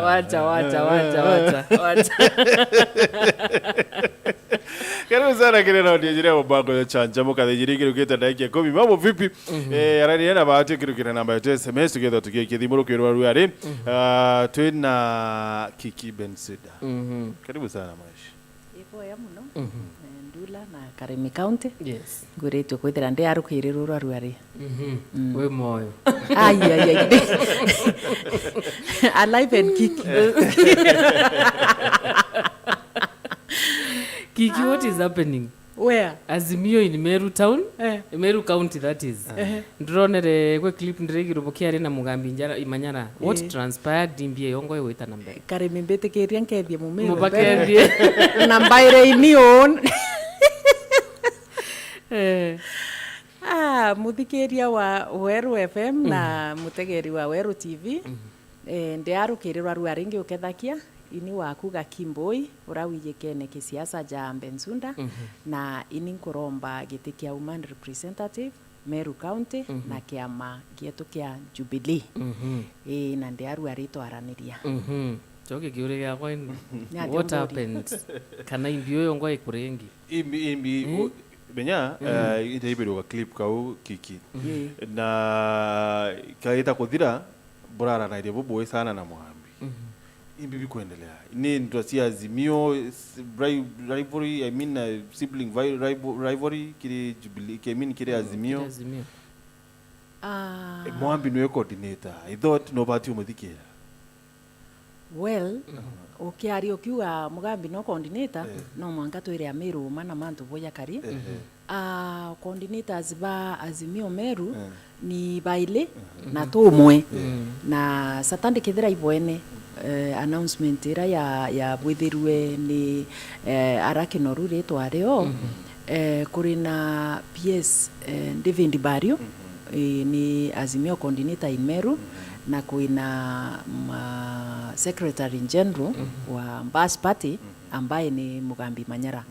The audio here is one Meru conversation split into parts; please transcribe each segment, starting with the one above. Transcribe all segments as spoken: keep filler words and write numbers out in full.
Wacha, wacha, wacha, wacha, wacha. Karibu sana kiri raundi ya njira ya mubango ya Chancha Mukathijiri kirukite ndagika ikumi. Mambo vipi? Eh, arari na bahati kirukira namba ya S M S, tugetha tugikia thimu rukirwa ruari. Ah, twina Kiki Bensouda. Karibu sana, mweshi. Iboya muno. Eh, Ndula na Karemi County. Yes. Ngwiritue kwithira ndi arukirirwa rwa ruari. Mm. Wi moyo. Ai, ai, ai. Alive and kicking. Kiki, what is happening? Where? Azimio in Meru town? Eh. Meru County, that is. Eh. Ndironere gwe clip ndirigirubo kiari na Mugambi Njara Imanyara. What transpired? Ndimbie yongo igwita na mbere. Karemi, mbitikiria nkethie mumiru. Mubakethie. Na mbaire ini on. Eh. Ah, muthikiria wa Weru F M na mutegeri wa Weru T V. Eh, ndiarukirirwa rua ringi ukethakia, ini waku Gakimboi, ura wijikene kisiasa ja Bensouda, na ini nkuromba giti kia woman representative, Meru County, na kiama gietu kia Jubilee. Ii, na ndiarua ritwaraniria. Kio kikiuria giakwa ni, what happened? Kana imbi uyu ngwa ikuringi? Imbi, imbi, u-, menya, eh, ita ibirwa clip kau Kiki. Ii. Na kaita kuthira, buraranairie bubui sana na Mugambi. Imbi bikwendelea? Ni ntu cia Azimio, s-, ri-, rivalry, I mean, uh, sibling vi-, rival-, rivalry kiri Jubilee, ki-, I mean, kiri Azimio. Kiri Azimio. Ah. Eh, Mugambi niwe coordinator. I thought no bati umuthikira. Well, ukiaria ukiuga Mugambi no coordinator, no mwanka twire Amiru uma na mantu boja kari. Ah, coordinators ba Azimio Meru ni baili na tumwe. Na Saturday kethira ibwene, eh, announcement ira ya, ya bwithirue ni, eh, ara Kinoru ritwa rio, eh, kuri na P S, eh, David Bario, eh, ni Azimio coordinator in Meru, na kwina ma secretary general wa Mbas Party, ambaye ni Mugambi Manyara.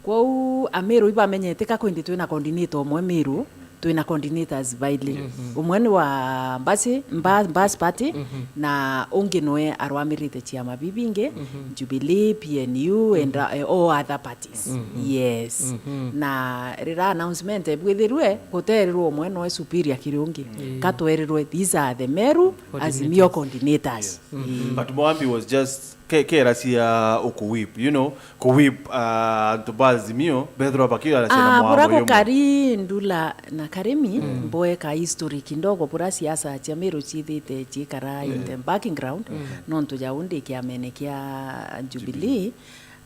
Kwou Amiru ibamenyete ka kwindi twina coordinator umwe Miru, twina coordinators baili. Umwe ni wa Mbasi, Mba-, Mbas Party, na ungi niwe arwamirite ciama bibingi, Jubilee, P N U, and, uh, all other parties. Yes. Na rira announcement bwithirue, guterirwe umwe noe superior kiri ungi. Ka twerirwe, these are the Meru Azimio coordinators. Ii. But Mugambi was just ke-, kera cia ukuwip, you know, kuwip, uh, antu ba Azimio, bethirwa bakiara cia na. Ah, bura gukari Ndula na Karemi, mboe ka history kidogo, bura siasa cia Meru ciithite ciikara in the background, nontu ja undi kiamene kia Jubilee,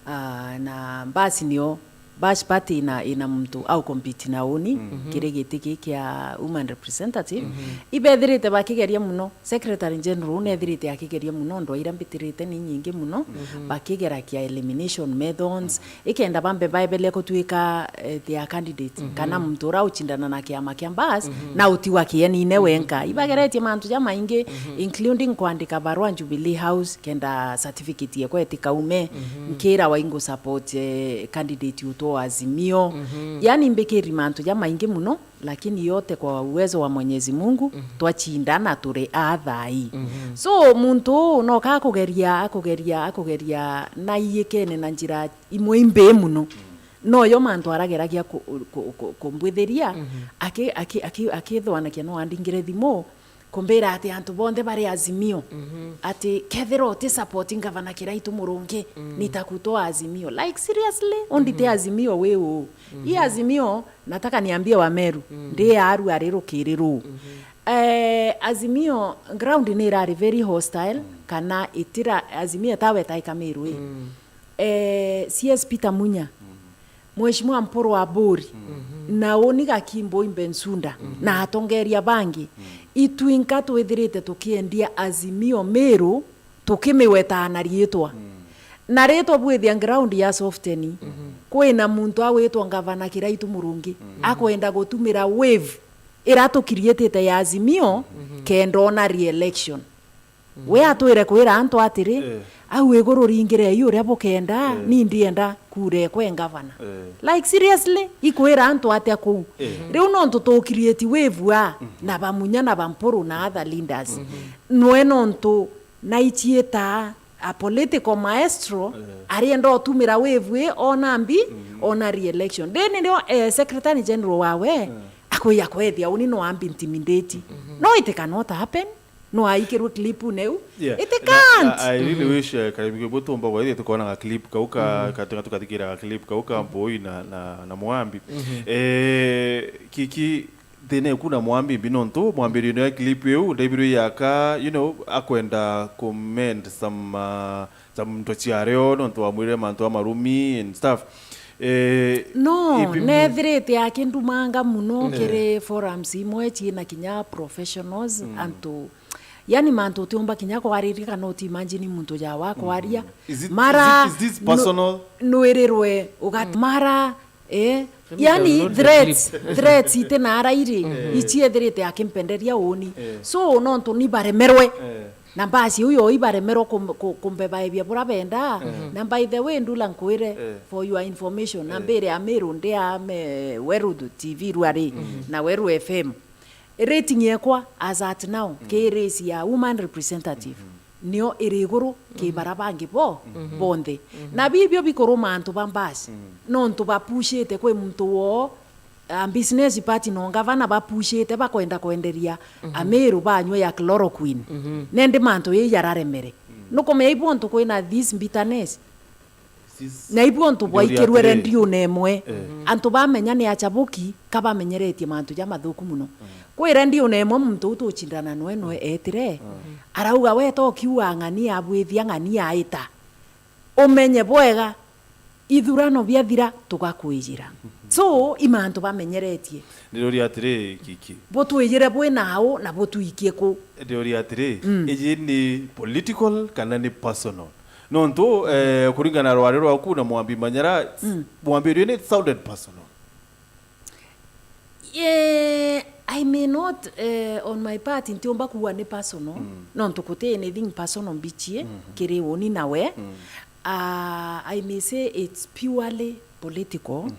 ah, na Mbas nio Mbas Party ina, ina muntu au compete na uni kiri giti ki kia woman representative. Ibethirite bakigeria muno, secretary general unethirite akigeria muno, ndwa ira mbitirite ni nyingi muno, bakigera kia elimination methods, ikenda bambe baebele kutuika, eh, their candidate, kana muntu ura uchindana na kiama kia Mbas, na utigwa kienine wenka. Ibageretie mantu jamaingi, including kwandika barua Jubilee House, kenda certificate yekwa itikaume, nkira waingu support, eh, candidate utwa Azimio. Yani mbikiri mantu jamaingi muno, lakini yote kwa uwezo wa Mwenyezi Mungu, twacindana turi a thai. So, muntu uu no ka akugeria, akugeria, akugeria na iyikene na njira imwe imbi muno. Noyo mantu arageragia ku-, ku-, ku-, kumbwithiria, aki-, aki-, aki-, akithwanakia no andingire thimu, kumbira ati antu bonthe bari Azimio, ati kethira uti support ngavana Kiraitu Murungi, nitakutoa Azimio. Like, seriously? Undi ti Azimio wi uu? I Azimio, nataka niambie wa Meru, ndi aru ari rukiri ruu. Eh, Azimio, ground ni irari very hostile, kana itira, Azimio itawe itaika Meru ii. Eh, C S Peter Munya, Mheshimiwa Mpuru Aburi, na uni Gakimboi Bensouda, na atongeria bangi, itwinka twithirite tukiendia Azimio Meru, tukimiwetaa na riitwa. Na riitwa bwithia ground ya softeni, kwina muntu agwitwa Ngavana Kiraitu Murungi, akwenda gutumira wave ira tukirietite ya Azimio, kenda ona re-election. We atwire kwira antu atiri, au iguru ringirei uria bukenda, ni ndienda kura ekwe ngavana. Like, seriously, ikwira antu atia kuu? Riu nontu tukirieti wave a, na ba Munya na ba Mpuru na other leaders. Nwe nontu na ichiita a political maestro, eh, arienda utumira wave ii ona mbi, mhm, ona re-election. Ndi nirio, eh, secretary general wawe, eh, akwija kwethia uni no ambi intimidate. Mhm. No, it cannot happen. No aikirwe clip neu. Yeah. It can't. Na, I, I really, mhm, wish, eh, Kariuki butumba gwaithia tukonaga clip kau ka, mhm, ka, tukathikiraga clip kau ka Mbui na, na, na Mwambi. Mhm. Eh, Kiki, thina eku na Mwambi mbi nontu mwambiririo ya clip iu ndaibirwe yaka, you know, akwenda ku mend some, uh, some nto ciario nontu wamwirire mantu amarumi and stuff. Eh, no, ipi-, nethirite akindumanga muno, eh, kiri forums imwe ciina kinya professionals, mm, antu, yani, mantu utiumba kinya kwariria kana uti imagine muntu ja wakwaria. Mm. Is it, mara is it, is this nu-, personal? Nwirirwe ugat-, mm, mara Eh, let me yani download the threats, clip. Threats iti na arairi, mm, ichiethirite akimpenderia uni. Eh. So, nontu ni baremerwe. Eh. Na mbasi uyo ibaremerwe kum-, ku-, kumbebaebia bura benda. Eh. Na by the way, Ndula, nkwire, eh, for your information, na, eh, mbire Amiru ndi ame Weru T V rwari, mm, na Weru F M. Rating yekwa as at now, mm, ki race ya woman representative, mhm, nio iri iguru ki, mhm, bara bangi bo, mhm, bonthe. Mhm. Na bibio bikuruma antu ba mbasi, mm, nontu bapushite kwi muntu woo, a business party no ngavana bapushite bakwenda kwenderia, mhm, Amiru banywe ya chloroquine. Mhm. Nendi mantu ii jararemere. Mm. Nukumenya ibu untu kwina this bitterness. Sis-, na ibu untu bwaikirwe atiri, rendiune imwe. Eh. Antu bamenya ni achabuki, ka bamenyeretie mantu jamathuku muno. Mm. Kwi rendiune imwe muntu uu tuchindana nwe nwe etire, mm, arauga, "We to kiuga ng'ani abwithia ng'ani aita. Umenye bwega, ithurano biathira tugakwijira." So, i mantu bamenyeretie. Ndiroria atiri, Kiki. Butwijire bwi nau na butwikie ku? Ndiroria atiri, mm, iji ni political kana ni personal? Nontu, eh, kuringana na rwari rwaku na Mwambi Manyara, mm, mwambirio ni sounded personal. Eh, I may not, eh, on my part, ntiumba kuuga ni personal, mm, nontu guti anything personal mbichie, mhm, kiri uni nawe. Mm. Ah, I may say it's purely political, mhm,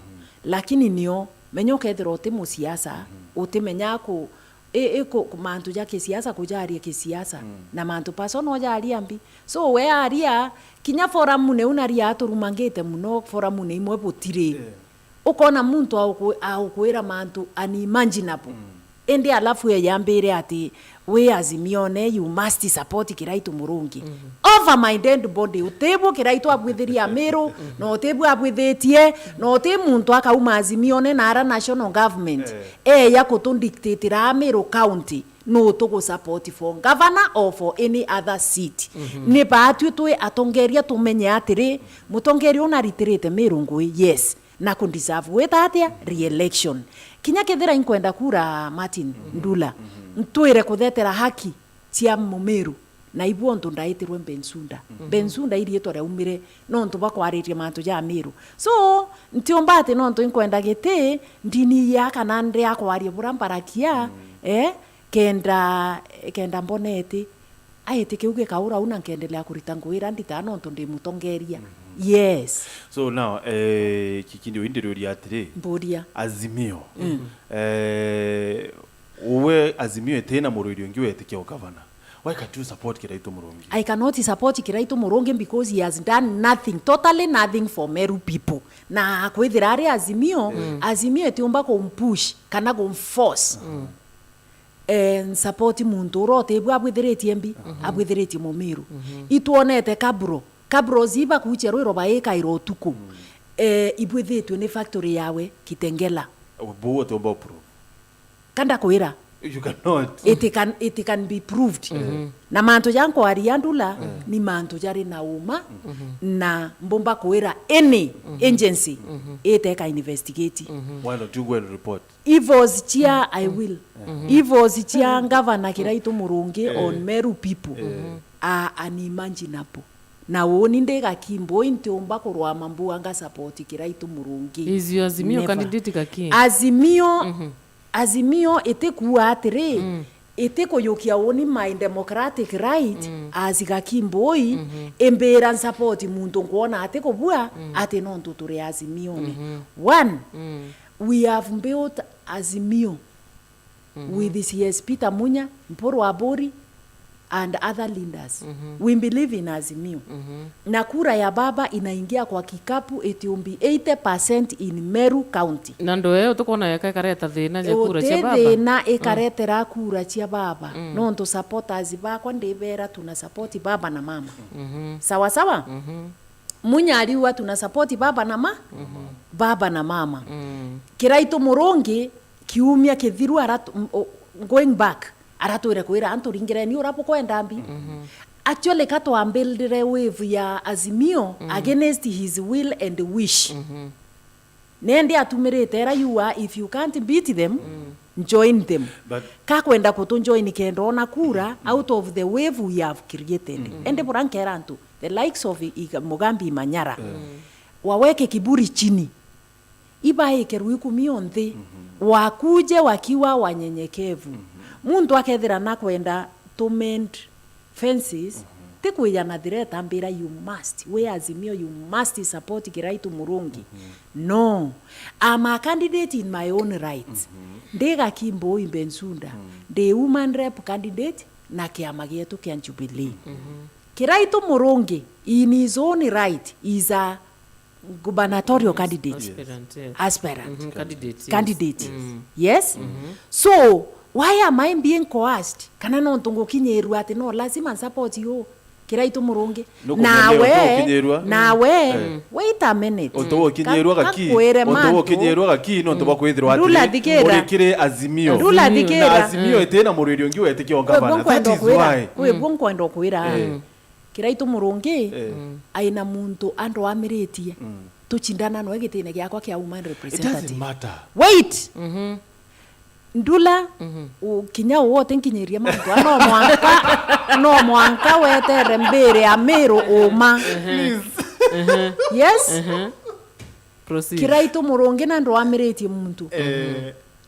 lakini nio, menya ukethirwa uti musiasa, mhm, utimenyaa ku-, i, i ku-, ku-, mantu ja kisiasa kujaria kisiasa, mm, na mantu personal jaria mbi. So, we aria, kinya forum neu naria aturumangite muno, forum ni imwe butiri. Yeah. Ukona muntu auku-, aukwira mantu unimaginable. Mm. Indi alafu eyambire ati, "We Azimione, you must support Kiraitu Murungi." Mhm. Over my dead body, utibwo Kiraitu abwithirie Amiru, mhm, na utibwo abwithitie, na uti muntu akauma Azimione na ara national government, eh, eya kutudictatira Amiru County, no tugusupport for governor or for any other seat. Mhm. Ni baatwi twi atongeria tumenye atiri, mutongeria una aritirite Miru ngui, yes, na ku deserve gwita atia? Re-election. Kinya kethira inkwenda kura Martin, mhm, Ndula, mhm, ntwire kuthetera haki cia Mumiru, na ibu ontu ndaitirwe Bensouda. Mhm. Bensouda iriitwa riaumire nontu bwa kwariria mantu ja Amiru. So, ntiumba ati nontu inkwenda giti, ndini ya kana ndia kwaria bura mbarakia, mhm, eh, kenda, kenda mboneti. Aiti kiu gikaura au na nkendelea kurita ngugi iria nditaa nontu ndi mutongeria. Mhm. Yes. So now, eh, Kiki, ndio indiriuria atiri, mburia. Azimio. Mm. Eh, uwe Azimio itina muruiri ungi wetikia ugavana. Why can't you support Kiraitu Murungi? I cannot support Kiraitu Murungi because he has done nothing, totally nothing for Meru people. Na kwithira ari Azimio, mm, Azimio itiumba kumpush kana kumforce. Mm. Eh, nsupport muntu uria utibua abwithiritie mbi, mhm, abwithiritie Mumiru. Mhm. Itwonete Kabro. Kabro ziba kuchia rwiro baikaira utuku. Mm. Eh, ibwithitwe ni factory yawe Kitengela. Buu utiumba uprove. Kanda kwira. You cannot. It can, it can be proved. Mhm. Na mantu ja nkwaria Ndula, mhm, ni mantu jari na uma, mhm, na mbumba kwira any, mhm, agency, mhm, iteka investigate. Mhm. Why don't you go and report? Evils chia, I will. Mhm. Evils chia Governor Kiraitu Murungi, eh, on Meru people, mhm, are unimaginable. Na uni ndi Gaki Mbui ntiumba kurwama mbua nga support Kiraitu Murungi. Is your Azimio, never, candidate Gaki? Azimio, mhm, Azimio itikuua atiri, mm, itikuyukia uni my democratic right, mm, as Gaki Mbui, mhm, imbira nsupport muntu nkwona atikubua, mm, ati nontu turi Azimione. Mhm. One, mm, we have built Azimio, mhm, with C S Peter Munya, Mpuru Aburi, and other leaders. We believe in Azimio. Na kura ya baba inaingia kwa kikapu, it will be eighty percent in Meru County. Na ndoe utukona yeka ikareta thina ja kura cia baba. Uti thina ikaretera kura cia baba. Nontu supporters bakwa ndibera tuna support baba na mama. Sawa sawa? Munya ariuga tuna support baba na ma-, baba na mama. Kiraitu Murungi kiumia kithiru aratu-, m-, o-, going back, aratwire kwira antu, "Ringireni uria bukwenda mbi." Actually, ka twambildire wave ya Azimio against his will and wish. Nendi atumirite era, "You are, if you can't beat them, join them." But ka kwenda kutu join kenda ona kura out of the wave we have created. Ende bura nkera antu, the likes of Iga-, Mugambi Imanyara, waweke kiburi chini. Ibaike rwikumio nthi, wakuje wakiwa wanyenyekevu. Muntu akethira nakwenda to mend fences, ti kwijana thireta mbira, "You must, we Azimio, you must support Kiraitu Murungi." No, I'm a candidate in my own right. Ndi Gaki Mbui Bensouda, ndi woman rep candidate na kiama gietu kia Jubilee. Kiraitu Murungi, in his own right, is a gubernatorial candidate. Aspirant, yes. Aspirant. Candidate, yes. Candidate. Yes? So, why am I being coerced? Kana nontu ngukinyirua ati no lazima support you, Kiraitu Murungi? Nawe, nawe, wait a minute. Untu gukinyirua Gaki, untu gukinyirua Gaki nontu bwa kwithirwa ati ndula thikira, muri kiri Azimio. Ndula thikira. Na Azimio iti na muriri ungi wetikia o gavana. That is why. Kwi bu nkwenda kwira. Kiraitu Murungi aina muntu andwamiritie. Tucindana noe gitine giakwa kia woman representative. It doesn't matter. Wait! Ndula, u-, kinya uwe utinkinyirie mantu aa, no mwanka, no mwanka wetere mbiri ya Miru uma. Please. Yes? Proceed. Kiraitu Murungi na ndwamiritie muntu.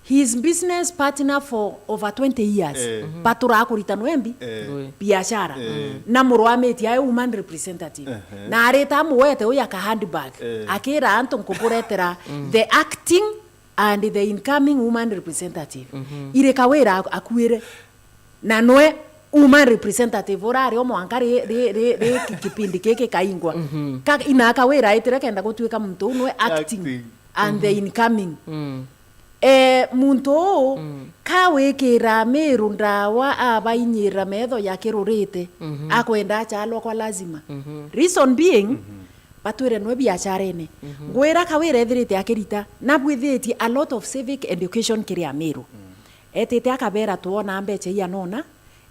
His business partner for over twenty years. Batura kuritanwa embi biashara. Na murwamitie ae woman representative. Na arita amuwete uya ka handbag. Akira antu nkuburetera the acting and the incoming woman representative. Irika wira ak-, akuire. Na nwe woman representative urari o mwanka ri, ri, ri, ri ki-, kipindi kiki kaingwa. Ka, inaka wira aitire kenda gutuika muntu uu nwe acting and the incoming. Eh, muntu uu ka wikira Miru ndawa abainyira metho yakirurite, akwenda achalwa kwa lazima. Reason being, batwire nwe biacharene. Ngwira Kawira ethirite akirita, nabwithitie a lot of civic education kiri Amiru. Etite akabera, "Twona mbecha ianona,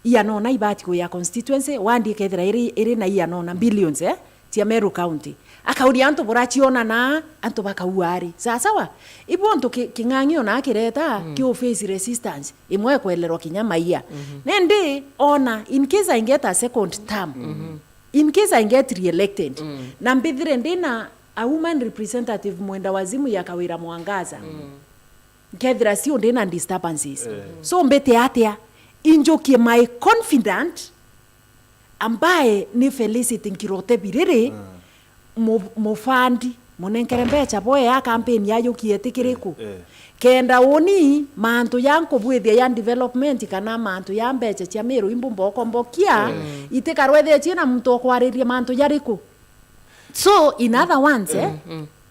ianona ibati kuya constituency, wandi ikethira iri, iri na ianona, billions, eh, cia Meru County." Akauria antu burachiona na antu bakaua ari. Sawa sawa? Ibu antu ki-, king'ang'i ona kireta, ki face resistance, imwe kwelerwa kinya maia. Nendi ona, in case I get a second term, in case I get re-elected, na mbithire ndina a woman representative mwenda wazimu ya Kawira Mwangaza, nkethira cio ndina disturbances. So mbite atia? Injukie my confidant ambaye ni Felicity Nkirote Biriri, mu-, mufandi, munenkere mbecha boe ya campaign yajukie ti kiriku? Kenda uni mantu ya nkubwithia ya development kana mantu ya mbecha cia Miru imbumba ukombokia, itikarwethie ciina muntu ukwariria mantu jariku? So, in other words, eh,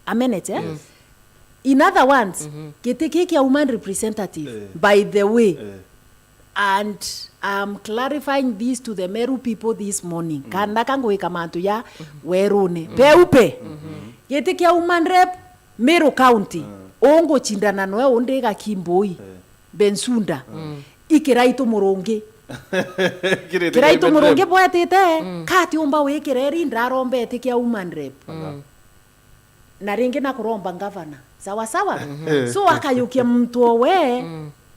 a minute, eh? In other words, giti kii kia woman representative, by the way, and I'm clarifying this to the Meru people this morning. Kana ka ngwika mantu ya werune. Peupe. Giti kia woman rep, Meru County. Unguchindana noe undi Gaki Mbui. Bensouda. I Kiraitu Murungi. Kiraitu Murungi bwetite, kati umba wikireri ndaromba iti kia woman rep. Na ringi na kuromba ngavana. Sawa sawa? So akayukia muntu owe,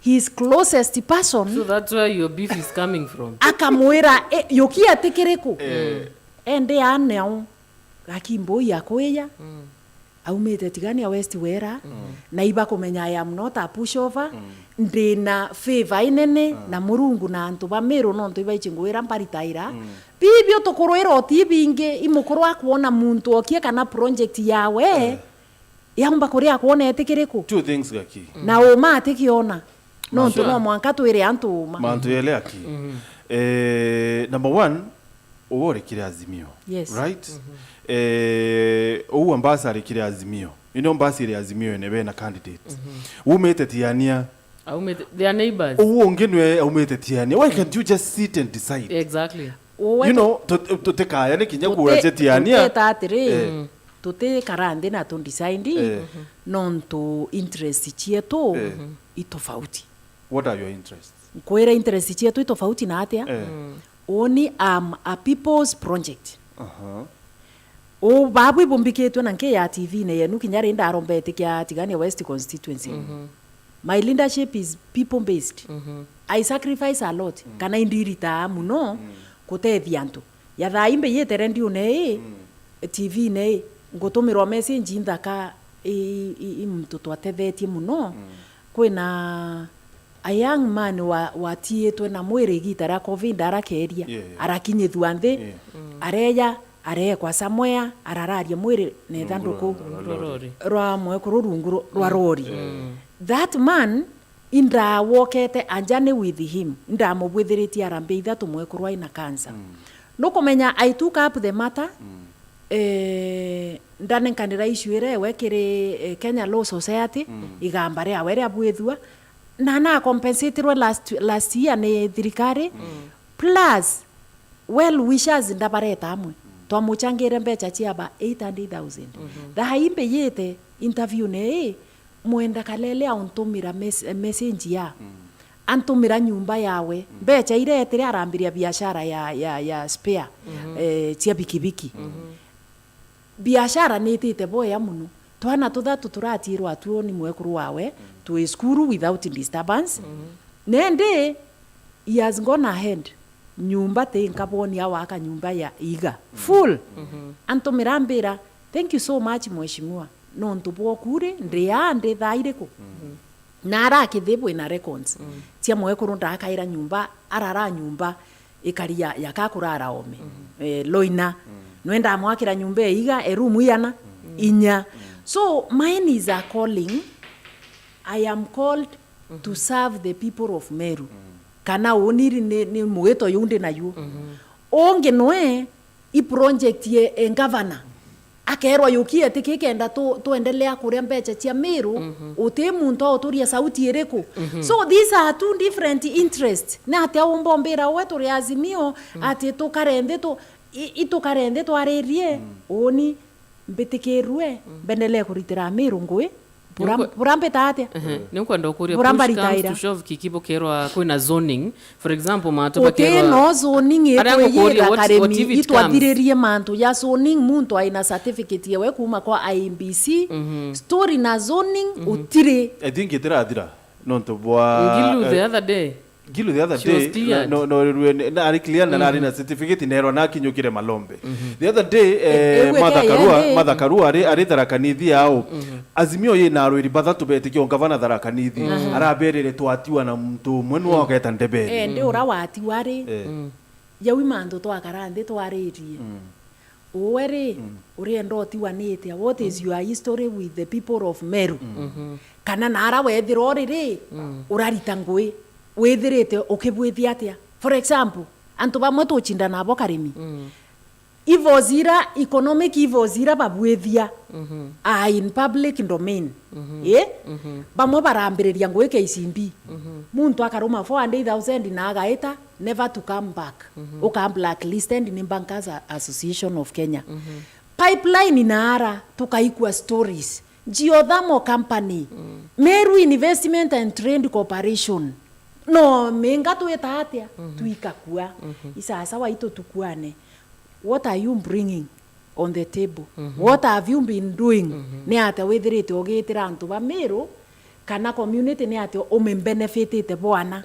his closest person, so that's where your beef is coming from. Akamwira, "E, yukia ti kiriku?" Ende aneo, Gaki Mbui akwiya. Aumite Tigania West Wera, na ibakumenya I am not a pushover, ndina favor inene na Murungu na antu ba Miru nontu ibaichi ngwira mbaritaira. Bibio tukurwira uti bingi, imukuru akwona muntu okie kana project yawe, yaumba kuria akwona eti kiriku? Two things, Gaki. Na uma atikiona. Nontu no mwanka twire antu uma. Mantu yele aki. Eh, number one, uwe uri kiri Azimio. Yes. Right? Eh, uu Ambasa ari kiri Azimio. You know, Ambasa iri Azimio ene bena candidates. Umite Tiania. Aumite, they are neighbors. Uu ungi nwe aumite Tiania. Why can't you just sit and decide? Exactly. Uwe You tu- know, tut-, tutikaya ni kinya tuti- kura cia Tiania. Tuteta atiri, Eh. tutikara nthi na tu decide, Eh. nontu interest cietu Eh. i tofauti. What are your interests? Nkwira interest cietu i tofauti na atia? Eh. Uni am a people's project. Aha. U babu ibumbikitwe na nki ya T V-ine yenu kinya ri ndarombete kia Tigania West constituency. My leadership is people based. I sacrifice a lot, kana indiritaa muno kutethia antu. Ya thaa imbe yite rendiune ii, T V-ine ii, ngutumirwa message inthaka i, i, i muntu twatethetie muno. Kwina a young man wa, watiitwe na mwiri igita ria covid, arakeria, Yeah, yeah. arakinyithua nthi, Yeah. areja, areekwa somewhere, arararia mwiri na ithanduku Rungu rwa, rwa lori. rwa mwekuru rungu ru-, rwa rori. That man, indawokete anja ni with him, indamubwithiritie arambia ithatu mwekuru aina cancer. Nukumenya, I took up the matter, eh, ndanenkanira issue iria ewe kiri, eh, Kenya Law Society, igamba riawe ria bwithua, na na compensatirwe last, last year ni thirikari, plus well wishers ndabareta amwe. Twamuchangire mbecha cia ba eight hundred thousand. Thaa imbe yite interview-ne ii, Mwenda Kalele auntumira mes-, message ya, antumira nyumba yawe. Mbecha iria etire arambiria biashara ya, ya, ya spare, eh, cia bikibiki. Biashara niitite boya muno. Twana tuthatu turatiirwa atuo ni mwekuru wawe, twi cukuru without disturbance. Nendi, he has gone ahead. Nyumba ti nkaboni awaka nyumba ya iga. Full. Antumira ambira, "Thank you so much, mheshimiwa. Nontu bwoku ri, ndi aa ndi thaa iriku?" Na arakithibwi na records. Cia mwekuru ndakaira nyumba, arara nyumba ikari ya, ya kakurara ome. Eh, Loina. Nwe ndamwakira nyumba ya iga, e room iana, inya. So, mine is a calling. I am called to serve the people of Meru. Kana uniri ni, ni mwito yu ndi nayu. Ungi nwe i project ye, e governor. Akerwa yuki etiki kenda tu, tuendelea kuria mbecha cia Meru, uti muntu auturia sauti iriku. So these are two different interests. Ni atia umbombira we turi Azimio, ati tukare nthi tu, i, itukare nthi twaririe, uni mbitikirue, mbendelee kuritira Meru ngui, bura, Niko- bura mbita atia? Ehe, ni nkwenda ukuria, Bura push comes mbaritaira. to shove, Kiki, bukerwa kwina zoning, for example, mantu uti bakerwa no zoning aria ngukuria, ikwiyira what, karimi, what if it comes? Itwathiririe mantu ya zoning, muntu aina certificate yewe kuma kwa I E B C, story na zoning, utiri. I think itirathira, nontu bwa, Ngilu the eh, other day. Ngilu the other She was day, cleared. No, no, no, na ari clear na nari na certificate, nerwa na akinyukire Malombe. The other day, eh, eh, Martha Karua, Martha Karua ari, ari Tharaka Nithi yao. Azimio yina arwiri bathatu betikia ungavana Tharaka Nithi. Araberere twatiwa na muntu umwe nwe ogeta ndeberi. Eh, ndi ura watiwa ri. Eh. Jau i mantu twakara nthi twaririe. Uwe ri, urienda utiwa ni atia? What is your history with the people of Meru? Kana nara wethira uri ri, urarita ngui, withirite ukibwithia atia? For example, antu bamwe tuchinda nabo karimi. Evils ira, economic evils ira babwithia are in public domain. Eh? Bamwe barambiriria ngui K C B. Muntu akaruma four hundred thousand na agaita, never to come back. Uka blacklisted ni Bankers Association of Kenya. Pipeline inaara, tukaigua stories. Geothermal company, Meru Investment and Trade Corporation. No, minga twita atia? Twikakua. Isasa waitu tukwane. What are you bringing on the table? What have you been doing? Ni atia withirite ugitira antu ba Meru kana community ni atia umibenefitite bwana?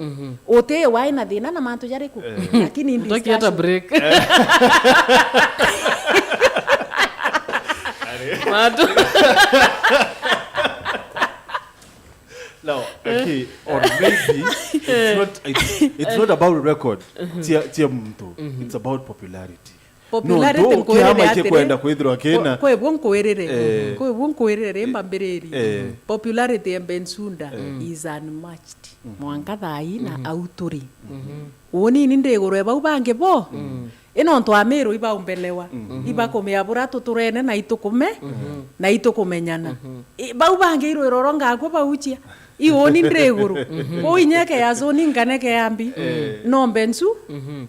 Uti wai na thina na mantu jariku? Eh. Lakini in discussion. Break. Mantu. No, okay, or maybe it's not, it's, it's not about record. Tia, tia muntu. It's about popularity. Popularity. No, ndo nkwirire kiama atiri, kikwenda kwithirwa kina. Kwe-, kwe bu nkwirire. Eh. Kwe bu nkwirire, ri mbambiriri. Eh. Popularity ya Bensouda is unmatched. mwanka thaa ii na au turi. Uuni ni ndigurwe bau bangi bo. I nontu Amiru ibaumbelewa. Ibakumia bura tuturene na itukume, na itukumenyana. I, bau bangi irwiro ro ngakua bauchia. I uuni ndiguru. Kuu inyeke ya zuni nkaneke ya mbi. Nombe nsu,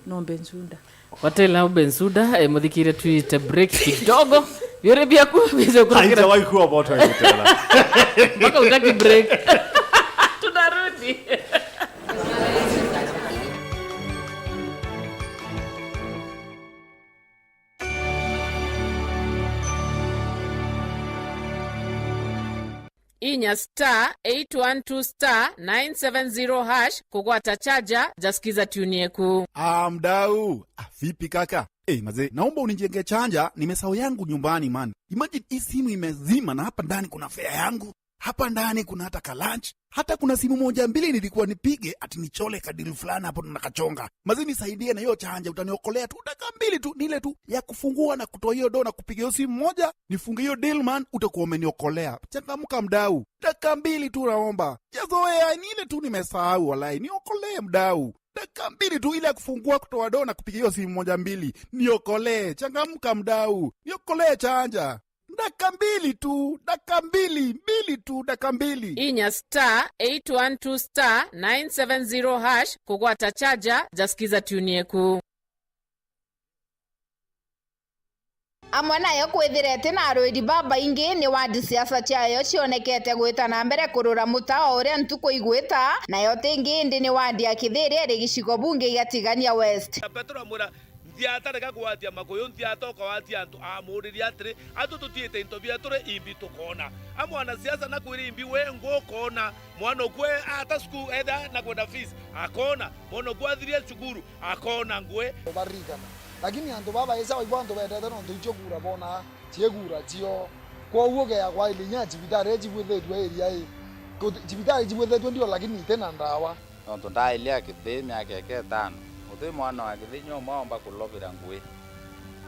nombe nsunda. Watela Bensuda, eh, muthikire twite break kidogo. Biore biaku bize kurukira. Haija waikua boto ya gutela. Mpaka utaki break. Tunarudi. Inya star eight one two star nine seven zero hash kugwata chaja ja Skiza tune yeku. Ah, mdau. Ah, vipi kaka? Eh, mazee, naomba unijenge chaja, nimesahau yangu nyumbani man. Imagine hii simu imezima na hapa ndani kuna fare yangu. Hapa ndani kuna hata ka lunch. Hata kuna simu moja mbili nilikuwa nipige ati nichole ka deal fulani hapo na kachonga. Mazee nisaidie na hiyo chaja, utaniokolea tu dakika mbili tu, ni ile tu ya kufungua na kutoa hiyo do na kupiga hiyo simu moja, nifunge hiyo deal man, utakuwa umeniokolea. Changamka mdau. Dakika mbili tu naomba. Sijazoea, ni ile tu nimesahau walai. Niokolee mdau. Dakika mbili tu ile ya kufungua kutoa do na kupiga hiyo simu moja mbili. Niokolee. Changamka mdau. Niokolee chaja. Dakika mbili tu, dakika mbili, mbili tu, dakika mbili. Inya star eight one two star nine seven zero hash kugwata chaja ja Skiza tune yeku. Amwe nayo kwithira iti na arwiri babaingi ni wadi siasa ciayo cionekete gwita na mbere kurura muta o uria ntuku igwita, nayo tingi indi ni wadi ya Kithiria iri gicigo bunge gia Tigania West. Petero amwira, "Nthiata rega kugwatia makuyu, nthiata ukawatia antu." Amuuririe atiri, "Atu tutiite into bietu ri imbi tukoona?" A mwanasiasa nakwire imbi we ngu ukoona. Mwana ukwe ata cukuru etha na kwenda fees, akoona. Mwana ukwe athirie cukuru, akoona ngui. Baririkana. Lakini antu baba esa baigua antu bendete nontu icio kura bona, cie kura cio. Kwoguo gea kwa ilinya cibitari icibwithitue iria i. Cibitari icibwithitue ndio lakini ite na ndawa. Nontu ndailia Kithi miaka eke itano, guti mwana wa Kithi nyomwe aomba kulovira ngui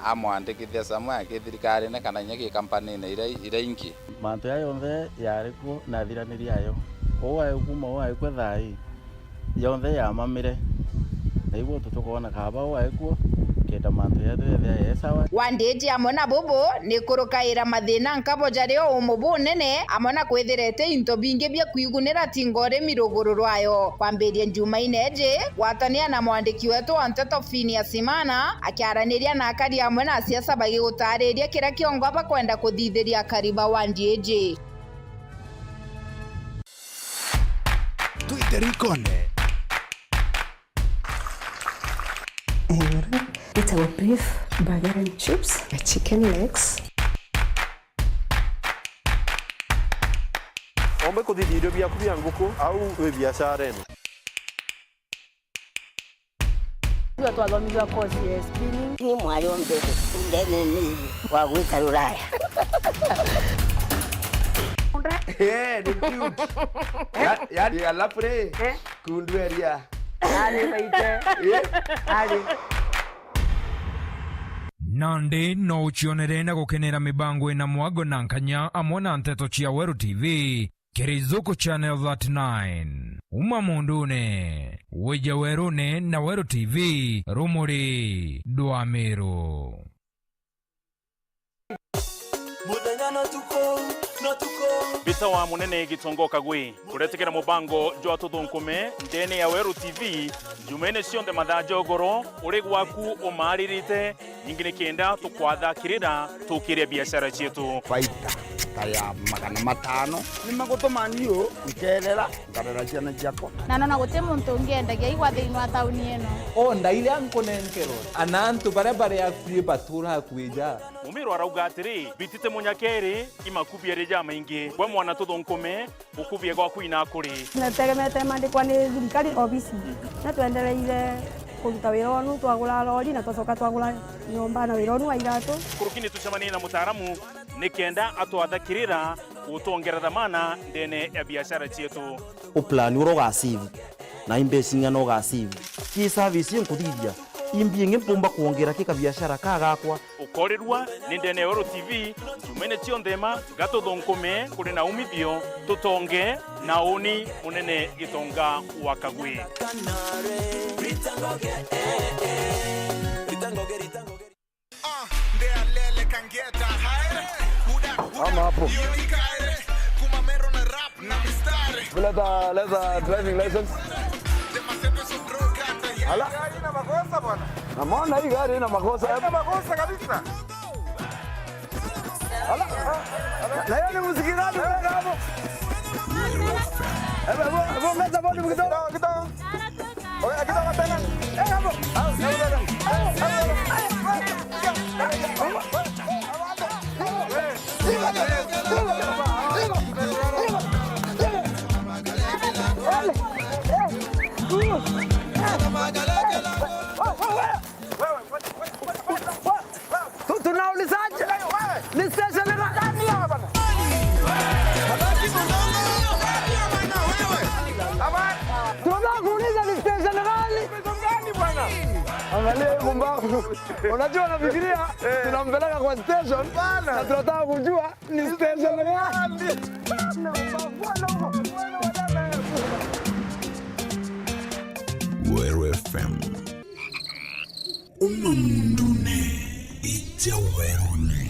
amwandikithia Samuel ki thirikarine kana inya ki kampanine iria, iria ingi. Mantu jaa jonthe jaari kuo na athiraniria ayo. Uu aikuuma uu aikua thaa ii, jonthe jamamire. Na igwe tutukoona kaaba uu aikuo, kenda mantu jetu jethia jee sawa. Wandiji amwe na bubu ni kurukaira mathina nkabo jari o umu bunene, amwe na kwithirete into bingi bia kwigunira tinga urimi ruguru rwayo. Kwambiria Jumaine iji, gwatania na mwandiki wetu wa nteto Phineas Imana, akiaraniria na akari amwe na asiasa bagigutaariria kiria kiongo bakwenda kuthithiria akari ba wandi iji. Twite rikonde. Iguru, itagwo beef burger and chips, chicken legs. Ombe kuthithia irio biaku bia nguku au wi biashara ino? Tuga twathomithua course ya spinning. Ni mwari ombe ndene ni wa gwita Ruraya. Eh, ni cute. Ya, ya, alafu ri, eh? Kundu eria. Ari maite. Eh? Ari. Nandi no ucionere na gukenera mibango ina mwago na nkanya amwe na nteto cia Weru T V. Kiri Zuku Channel thirty-nine. Uma mundune, wije werune na Weru T V, rumuri dwa Miru. Muthenya no tuku, no tuku. Mbita wa munene Gitongo Kagwe, kuretikira mubango jwa tuthunkume ndene ya Weru T V, Jumaine cionthe mathaa ja ugoro, uri gwaku umaaririte, ningi ni kenda tukwathakirira tukiria biashara cietu. Faida ta ya magana matano ni magutuma niu nkerera, nkarera ciana ciakwa. Na nona guti muntu ungi endagia igwa thiini wa tauni ino. O ndaire ankunenkerwa, ana antu baria bari akui batura akui ja. Mumiru arauga atiri, "Bitite munyakeri, imakubieri jamaingi. Gwe mwana tuthunkume, ukubie gwaku inakuri." Nategemete mandikwa ni thirikari obisi. Na twendereire kuruta wira onu, twagura lori na twacoka twagura nyomba na wira onu wa iratu. Kurukini tucemanie na mutaaramu nikenda atwathakirira gutwongera dhamana ndene ya biashara cietu. Uplan uria ugasave na imbeci ng'ana ugasave. Ki service inkuthithia Imbi ingi mpumba kwongera ki kabiashara ka gakwa? Ukorirua ni ndene ya Weru T V, Jumaine cionthe ma, gatuthunkume kuri na umithio, tutonge na uni munene Gitonga wa Kagwi. Ama hapo. Leta, leta driving license. Ala. Naona hii gari ina makosa. Haina makosa kabisa. Ala. Na yeye ni muziki gani unaweka hapo? Hebu, hebu, hebu ongeza volume kidogo, kidogo. Oya, kidogo tena. Eh, hapo. Tu- tunaulizaje? Ni station gani? Tunataka kuuliza ni station gani? Angalia hii pumbavu. Unajua, nafikiria tunampeleka kwa station na tunataka kujua ni station gani. Weru F M. Uma mundune, ija werune.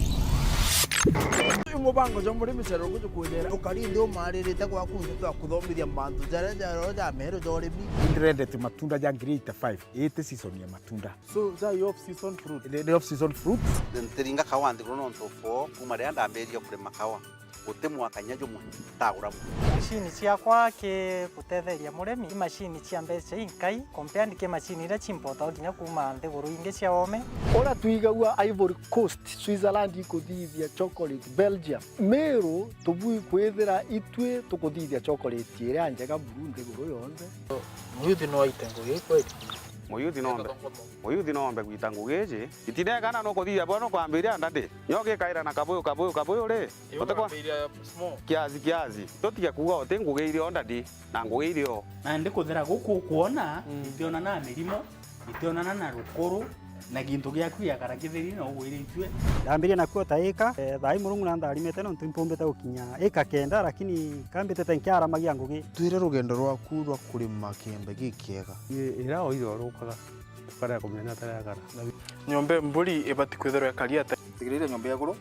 Uyu mubango jwa murimi cereruku jukwithira ukari nthi umaririte gwaku nthi twa kuthomithia mantu jaria ja roho ja meru ja urimi. Ndirendete matunda ja ngiri eighty-five, iti season ya matunda. So, ja i off season fruit? Ni, ni off season fruit. Ntiringa kawa nthiguru nontu for kuma riria ndambirie kurima kawa. Guti mwaka kinya jumwe ntagura. Macini ciakwa ki gutetheria murimi, i macini cia mbeca inkai compared ki macini iria ciimpotagwa kinya kuuma nthiguru ingi cia oome. Uria twigagua Ivory Coast, Switzerland ikuthithia chocolate, Belgium, Meru tubui kwithira itwi tukuthithia chocolate iria njega buru nthiguru yonthe. Muyuthi no aite ngugi kweli? Muyuthi no mbe-, muyuthi no ombe gwita ngugi iji. Itinegana nukuthithia bwa nukwambiria ndadi. Nyo gikaira na kabuyu, kabuyu, kabuyu ri? Utikwa? Kiasi, kiasi. Tutige kuuga uti ngugi irio ndadi, na ngugi irio. Na ndikuthera guku ukwona, mm, itionana na mirimo, itionana na rukuru, na gintu giaku giakara kitheri na ugwiritue. Ndambirie nakuo ta ika, eh, thaa ii Murungu na ntharimite nontu impumbite gukinya ika kenda, lakini kambitite nkiaramagia ngugi. Twire rugendo rwaku rwa kurima kiembe gikiega. Ii, ira oire urukaga, tukarega kumenya taria akara. Nyomba mburi ibati kwithirwa ikari atia? Tigiriire nyomba iguru.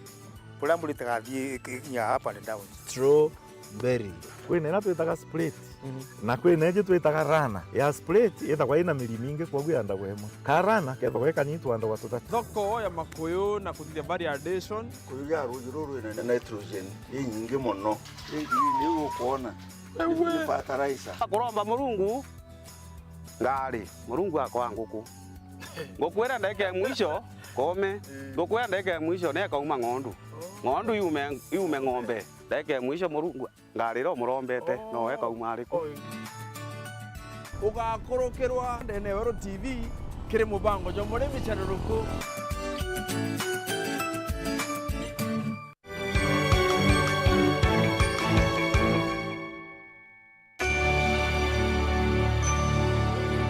Kuria mburi itigathii ikinya up and down. Strawberry. Kwina ina twitaga split. Mhm. Na kwina iji twitaga rana. Ya split itagwa ina miri mingi, kwogu yandagwa imwe. Ka rana kethagwa ikanyitwa andagwa tutatu. Thoko ya makuyu na kuthithia variation. Kuyu ya ruuji ruru rwina nitrogen inyingi mono. Ii green iu ukwona. Ewe. Ni fertilizer. Kuromba Murungu ngari, Murungu akoa nguku. Nguku iria ndagika ya mwisho, kome. Nguku iria ndagika ya mwisho, nekauma ng'ondu. Ng'ondu yume, yume ng'ombe. Ndagika ya mwisho, Murungu, ngari iria umurombete, no ekauma ariku? Ugakurukirwa ndene ya Weru T V kiri mubango jwa murimi cereruku.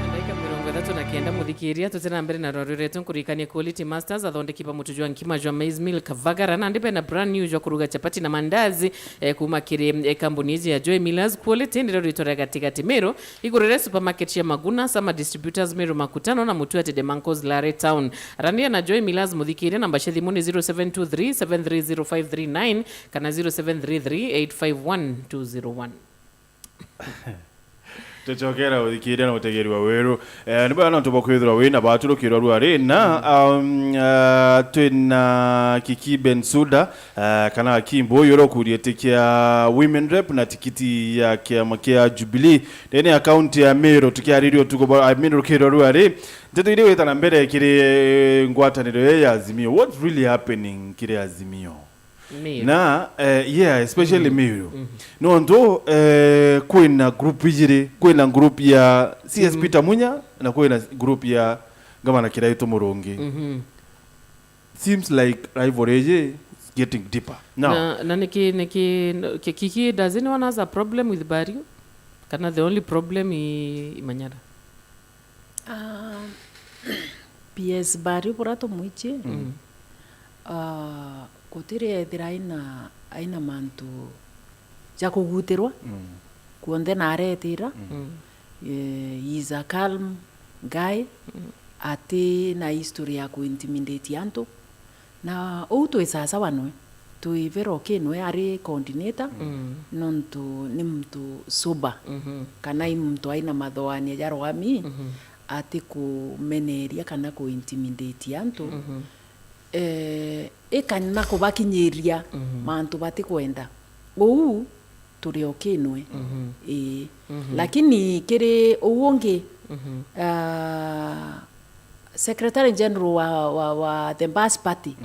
Ndagika mirongo ithatu na kenda, muthikiria, tuti na mbere na rwaru rwetu, nkuririkanie Quality Masters, athondeki ba mutu jwa nkima jwa maize meal Kavagara, nandi bena brand new jwa kuruga chapati na mandazi, eh, kuma kiri, eh, kambuni iji ya Joy Millers. Quality niro ritwa ria gatigati Meru, iguru ria supermarket cia Maguna, Sama Distributors Meru Makutano na Mutuati de Mancos Lare Town. Aranira na Joy Millers, muthikiria, namba cia thimu ni zero seven two three seven three zero five three nine kana zero seven three three eight five one two zero one. Tucokera uthikiria na utegeri wa Weru. Eh, ni bwana nontu bwa kwithirwa wina baturukirwa rwari na, um, uh, twina Kiki Bensuda, uh, kana Kimbo, uyu urokuria iti kia women rep na tikiti ya kiama kia Jubilee ndene ya kaunti ya Meru. Tukiariria utuku bwa, I mean, rukirwa rwari, nteto iria wita na mbere kiri ngwataniro ya Azimio. What's really happening kiri Azimio? Meru. Na, eh, yeah, especially Meru. Nontu, eh, kwina group ijiri, kwina group ya C S Peter Munya na kwina group ya Gavana Kiraitu Murungi. Seems like rivalry iji is getting deeper. Now, na, na niki, niki, ki-, Kiki, does anyone has a problem with Bario? Kana the only problem i, i Manyara? Um, P S Bari bura tumwichie, ah, gutiri ethira aina, aina mantu ja kugutirwa, kuonthe na aretira. Eh, he is a calm guy, ati na history ya ku intimidate antu. Na uu twi sasawa nwe, twi very okay nwe ari coordinator, nontu ni muntu sober, kana i muntu aina mathoania ja rwami, ati kumeneria kana ku intimidate antu, eh, ikana kubakinyiria mantu batikwenda. Uu turi okay nwe. Ii. Lakini kiri uu ungi, ah, Secretary General wa, wa, wa the Bas Party,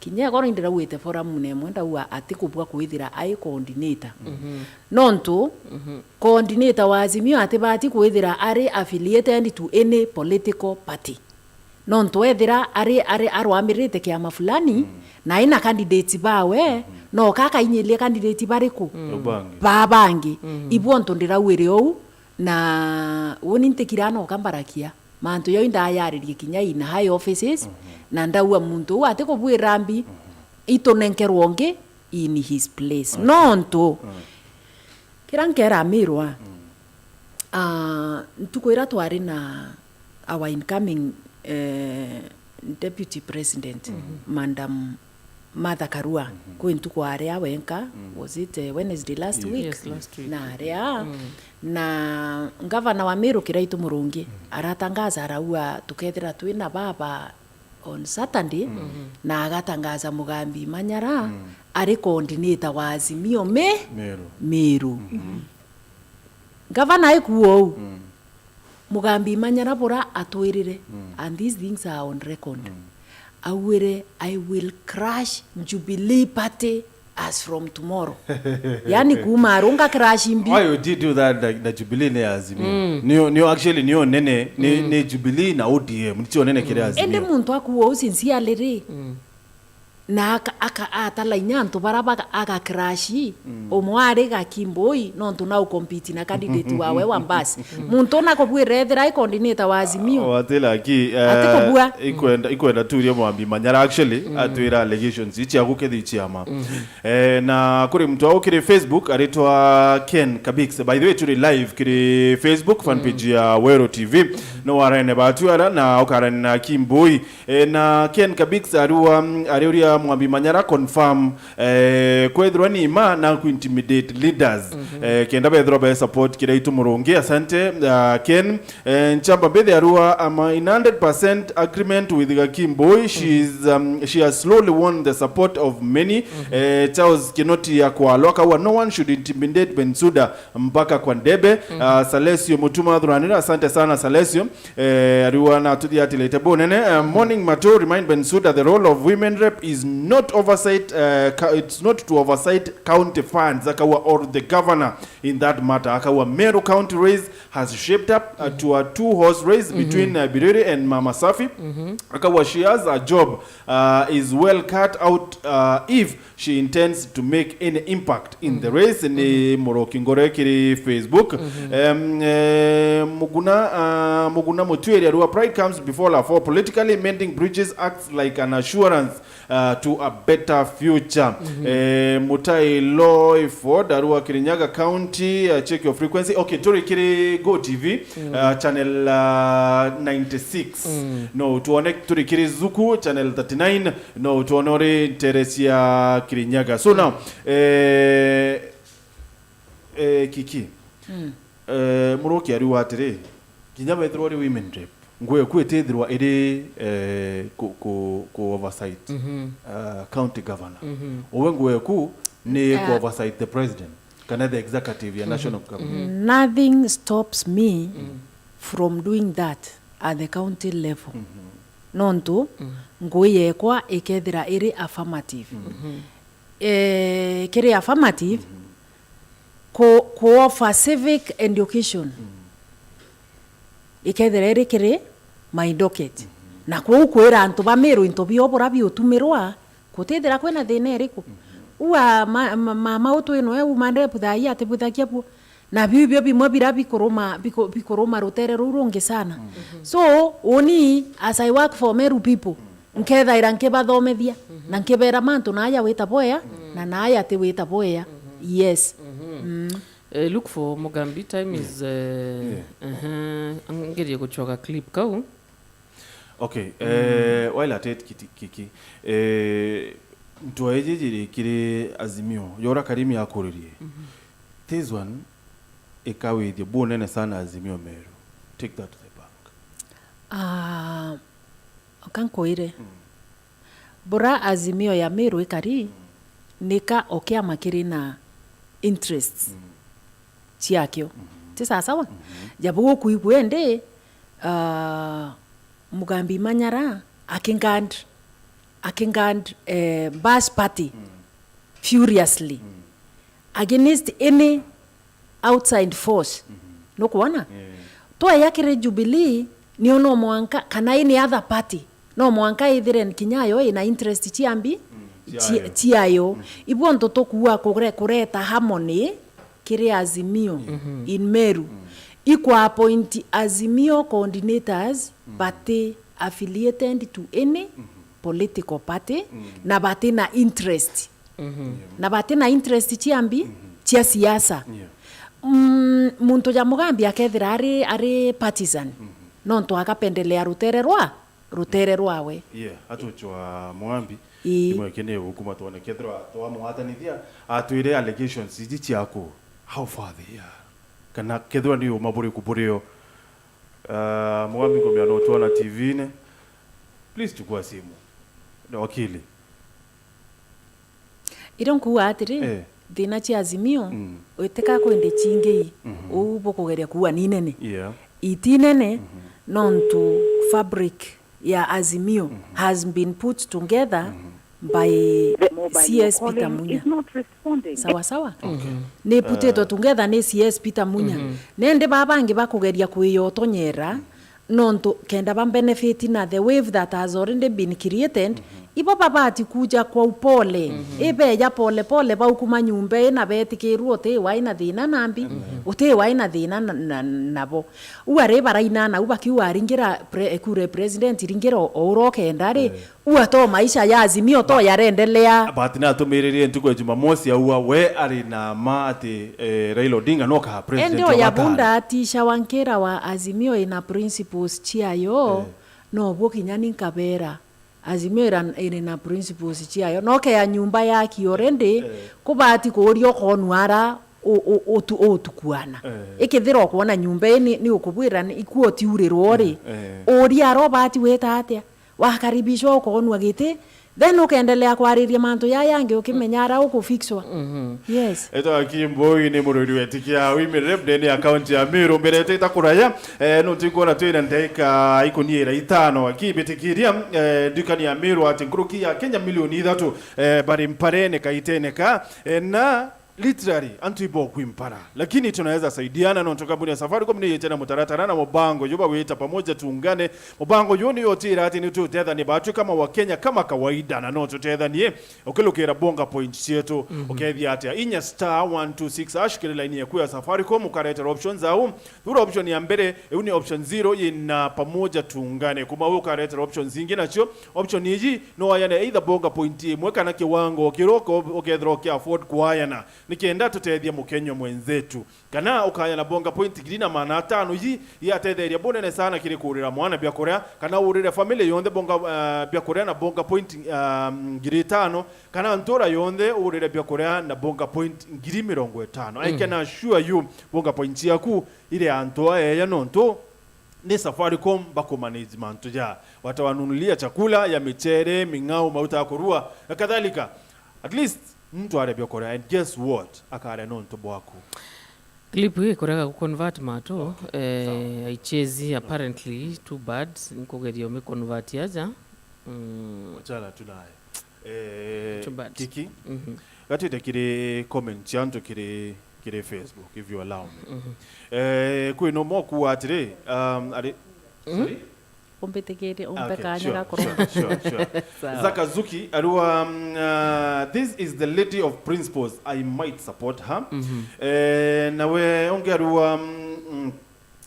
kinya ekoro indi ndauite forum nemwe ndauga ati kubua kwithira ai coordinator. Nontu, coordinator wa Azimio atibati kwithira ari affiliated to any political party. Nontu ethira ari, ari arwamirite kiama fulani, na ina candidates bawe, no kakainyiria candidate bariku? Bangi. Ba bangi. Ibu ontu ndirawire uu, na uni ntikira no kambarakia. Mantu jau indayaririe kinya in high offices, na ndaua muntu uu atikubwira mbi, itunenkerwa ungi in his place. Nontu, kira nkera Amirwa, ah, ntuku ira twari na our incoming, eh, deputy president, Madam Martha Karua, kwi ntuku aria wenka, was it, eh, Wednesday last week? Yes, last week. Na aria, na ngavana wa Meru Kiraitu Murungi aratangaza araua tukethira twina baba on Saturday, na agatangaza Mugambi Manyara ari coordinator wa Azimio Me-, Meru. Meru. Ngavana aikuo uu. Mugambi Manyara bura atwirire, and these things are on record. Augire, "I will crush Jubilee Party as from tomorrow." Yani kuuma arunga crush mbi. Why would you do that na, na Jubilee ni Azimio? Nio, nio actually nio nene, ni, ni Jubilee na O D M, nicio nene kiri Azimio. Indi muntu akuo uu sincerely ri, na aka, aka, atala inya antu bara baga, aga crash, umwe ari Gakimboi, nontu na ucompete na candidate wawe wa Mbasi. Muntu una kubwira ethira ai coordinator wa Azimio. Watila ki, eh, atikubua. Ikwenda, ikwenda turia Mwambi Manyara actually, atwira allegations ici agukethi ciama. Eh, na kuri muntu au kiri Facebook aritwa Ken Kabix. By the way, turi live kiri Facebook fan page ya Weru T V. No warene batu ara na ukarene na Kimboi. Eh, na Ken Kabix ariwa, mm, ariuria Mwambi Manyara confirm, eh, kwethirwa ni ma na ku intimidate leaders. Eh, kenda bethirwa be support Kiraitu Murungi. Asante, ah, Ken. Eh, Nchamba Mbithe ariwa, "I'm in hundred percent agreement with Gakimboi. She's, um, she has slowly won the support of many." Eh, Charles Kinoti ya Kwalo akaua, "No one should intimidate Bensouda mpaka kwa ndebe." Ah, Salesio Mutuma Thuranira, asante sana Salesio. Eh, ariwa na tuthiatilite bunene. Eh, Morning Mato, remind Bensouda the role of women rep is not oversight, eh, ca-, it's not to oversight county funds, akaua, or the governor in that matter. Akaua, Meru County race has shaped up, uh, to a two horse race between, uh, Biriri and Mama Safi. Akaua, she has a job, uh, is well cut out, uh, if she intends to make any impact in the race. Ni Muroki Ngore kiri Facebook. Em, eh, Muguna, ah, Muguna Mutuiri ariwa, "Pride comes before la fall. Politically, mending bridges acts like an assurance, uh, to a better future." Eh, Mutai Loy Ford ariwa, "Kirinyaga County, uh, check your frequency." Okay, turi kiri Go T V, uh, channel, uh, ninety-six. No tuone turi kiri Zuku, channel thirty-nine. No tuone uri ntere cia Kirinyaga. So now, eh, eh, Kiki, eh, Muroki ariwa atiri, kinya wethirwa uri women rep, nguo eku itithirwa iri, eh, ku, ku, ku oversight, uh, county governor. Uwe nguo eku ni ku oversight the president, kana the executive ya national government. Nothing stops me from doing that at the county level. Nontu, ngui yekwa ikethira iri affirmative. Eh, kiri affirmative, ku, ku offer civic education ikethira iri kiri my docket. Na kwou kwira antu ba Meru into bio bura biutumirwa, kutithira kwina thina iriku. Ua ma, ma, mama utwinwe uma ndeputhagia atibuthagia buo. Na biu bio bimwe bira bikuruma, biku-, bikuruma rutere ruu rungi sana. So, uni, as I work for Meru people, nkethaira nkibathomethia, na nkibera mantu naaja wita bwea, na naaja ti wita bwea. Yes. Mm. Eh, look for Mugambi, time is, eh, ehe, ngerie gucoka clip kau. Okay, eh, while at it, Kiti-, Kiki, eh, ntua iji jiri kiri Azimio, yora Karimi akuririe. This one, ikawithia bunene sana Azimio Meru. Take that to the bank. Ah, oka nkwire. Bura Azimio ya Meru ikari, nika o kiama kiri na interests ciakio. Ti sawa sawa? Jabu gukuigua indi, ah, Mugambi Manyara akingand, akingand, eh, Bash Party furiously against any outside force. Nukwona? Tweya kiri Jubilee, nio no mwanka, kana any other party, no mwanka ithire kinya yo ina interest cia mbi, ciayo. Ciayo. Ibo ntu tukuua kure-, kureta harmony kiri Azimio in Meru. Ikwa appoint Azimio coordinators bati affiliated to any political party, na bati na interest. Na bati na interest cia mbi, cia siasa. Yeah. Mm, muntu ja Mugambi akethira ari, ari partisan, nontu akapendelea rutere rwa, rutere rwawe. Yeah, atuchwa Mugambi. Ii. Imwe kene gukuma twone kethirwa twamwatanithia, atwire allegations iji ciaku, how far they are. Kana kethirwa ni uma buriku burio. Ah, Mugambi, ngomea no twona T V-ine. Please chukua simu. Na wakili. Irio nkuuga atiri, eh, thina cia Azimio, mm, itika kwende chingi, mhm, uu bukugeria kuuga ni nene. Yeah. Iti nene, mhm, nontu fabric ya Azimio, mhm, has been put together, mhm, by C S Peter Munya. Sawa sawa? Okay. Ni putitwe, eh, together ni C S Peter Munya. Mhm. Nende baa bangi bakugeria kwiyotonyera, mhm, nontu kenda ba benefit na the wave that has already been created, mhm, ibo babati kuja kwa upole. Mhm. Ibeja pole pole bau kuma nyumba ii na betikirua uti wai na thina nambi, mhm, uti wai na thina na, na, nabo. U ari barainana u bakiuga aringira pre-, ekure president iringira o, o ura ukenda ri, eh, ua to maisha ya Azimio to yarendelea. But natumiririe ntuku ya Jumamosi aua we ari na ma ati, eh, Raila Odinga no ka president. Ende wa oya Gatano. Bunda atisha wankira wa Azimio ina principles ciayo, eh, no bo kinya ni nkabera. Azimio ira, iri na principles ciayo. No ke ya nyumba yaki already, eh, kubati kuuria ukonwa ara u-, u-, utu-, utukuana. Eh. Ikithira ukwona nyumba ii ni, ni ukubwira ni, ikua utiurirwo ri, eh, eh, uria ara ubati wita atia? Wakaribishwa ukoonua giti, then ukeendelea kwariria mantu jaa jangi ukimenya ara ukufixwa. Mhm. Yes. Etwa Kim Boy ni murwiri wetikia wimirire ndene ya kaunti ya Meru, mbere ite itakuraya, eh, nuntu ikwona twina ndaika ikuniira itano akibitikiria, eh, ndukani ya Meru ati nkuruki ya Kenya milioni ithatu, eh, bari mparene kaitene ka, eh, na literally, antu ibo kwimpara. Lakini tunaweza saidiana, nontu kampuni ya Safaricom ni yite na mutaratara na mubango uyu bawita Pamoja Tuungane. Mubango uyu ni utira ati ni tutethanie batwi kama Wakenya, kama kawaida, na no tutethanie ukilukira bonga point cietu. Mhm. Ukethia atia? Inya star one two six hash kiri line yeku ya Safaricom, ukaretera options au. Thura option ya mbere, iu ni option zero yina Pamoja Tuungane. Kuma u ukaretera options ingi, nacio option iji no wayane either bonga point imwe kana kiwango kiria uko-, ukethira uki afford kuayana. Nikenda tutethie Mukenya mwenzetu. Kana ukaya na bonga point ngiri na maana atano, iji iatetheria bunene sana kiri kuurira mwana biakuria, kana uurire family yonthe bonga, eh, biakuria na bonga point, eh, ngiri itano, kana ntura yonthe uurire biakuria na bonga point ngiri mirongo itano. I can assure you, bonga point ciaku iri antu aeya nontu ni Safaricom bakumanage mantu ja, watawanunulia chakula ya michere, ming'ao, mauta ya kurua na kadhalika. At least muntu aria biokuria, and guess what? Akaria nontu bwaku. Clip hii kurega ku convert matu, okay, eh, sawa. I chase apparently too bad, nkugeria umi convert aja. Mm. Wachana tu naye. Eh, too bad. Kiki. Mhm. Gatwite kiri comment cia antu kiri, kiri Facebook, if you allow me. Mhm. Eh, kwi no mo kuwa atiri, um, ari, mhm, sorry? Umbitikirie, umpe kanya ga kuromba. Okay, sure, sure, sure, sure. Sawa. Zaka Zuki, ariwa, mm, ah, Uh, this is the lady of principles. I might support her. Eh, nawe ungi arua, mm, mm,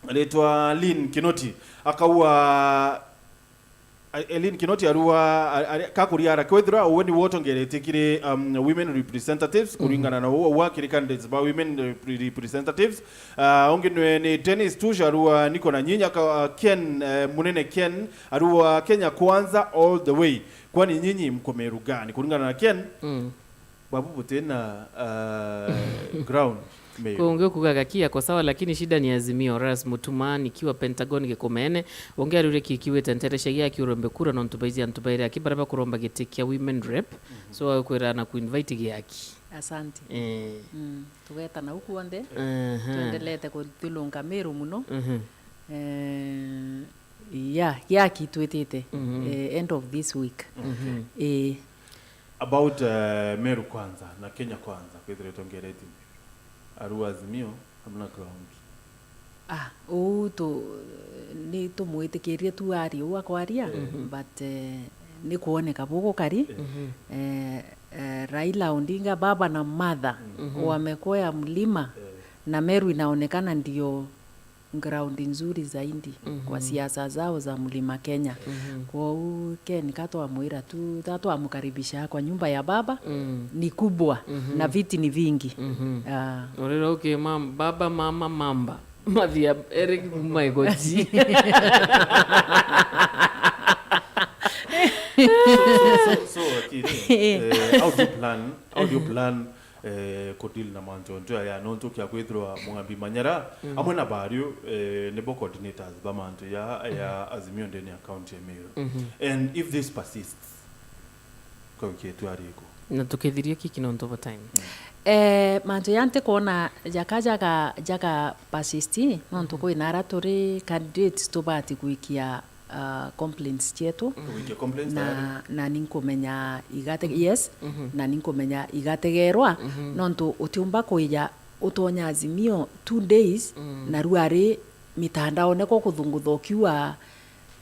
aritwa Lynn Kinoti. Akaua, a-, Lynn Kinoti arua, a-, a-, kakuria ara kwithirwa uwe ni wotongeretie kiri, um, women representatives, kuringana na uwe, uwe kiri candidates ba women repre-, representatives. Uh, ungi ni, ni Dennis Tush arua niko na nyinyi, aka-, uh, Ken, eh, munene Ken arua Kenya Kwanza all the way. Kwani nyinyi mko Meru gani? Kuringana na Ken, mm, babu butina, uh, ground Meru. Kungi ukugaga ki yako sawa, lakini shida ni Azimio. Ras Mutuma nikiwa Pentagon Gikumene. Ungi arure ki kiwite ntereshagia aki urombe kura nontu baiji antu bairi aki bara bakuromba giti kia women rep. Mhm. So akwira na kuinvite giaki. Asante. Eh. Mm, tugeta nau kuonthe. Aha. Twendelete kuthilunga Meru muno. Mhm. Eh, yeah, giaki twitite, mhm, eh, end of this week. Mhm. Eh. About, eh, Meru Kwanza na Kenya Kwanza, kwithirwa itongeretie Meru. Arua Azimio, hamna ground. Ah, uu tu, ni tumwitikirie tu arie uu akwaria, mhm, but, eh, ni kuoneka bugukari. Mhm. Eh, eh, Raila Odinga, baba na mother, mhm, wamekwea mlima, eh, na Meru inaonekana ndio ground nzuri zaidi, mhm, kwa siasa zao za Mlima Kenya. Mhm. Kwou Ken ka twamwira tu, ta twamkaribisha kwa nyumba ya baba, mm, ni kubwa, mhm, na viti ni vingi. Mhm. Ah. Urira uki mam-, baba, mama, mamba. Mathia eri kuma igoji. So, so, so, so, Wakiri, eh, how do you plan, how do you plan eh, kudeal na mantu ontu aya, nontu kia kwithirwa Mugambi Manyara, mhm, amwe na Bario, eh, nibo coordinators ba mantu ya, ya, mhm, Azimio ndene ya county ya Meru. Mhm. And if this persists, kwa wiki yetu ari iku? Na tukithiria kiki nontu of time. Mm. Eh, mantu ya ntikwona jaka, jaka, jaka persist, nontu, mhm, kwina ara turi candidates tubati gwikia ah, complaints cietu. Mhm. Kuikia complaints na, tayari? Na ninkumenya igate-, yes, mhm, na ninkumenya igategerwa, mhm, nontu utiumba kwija utonya Azimio two days, mm, na riu ari mitandaone ko kuthungutha ukiuga,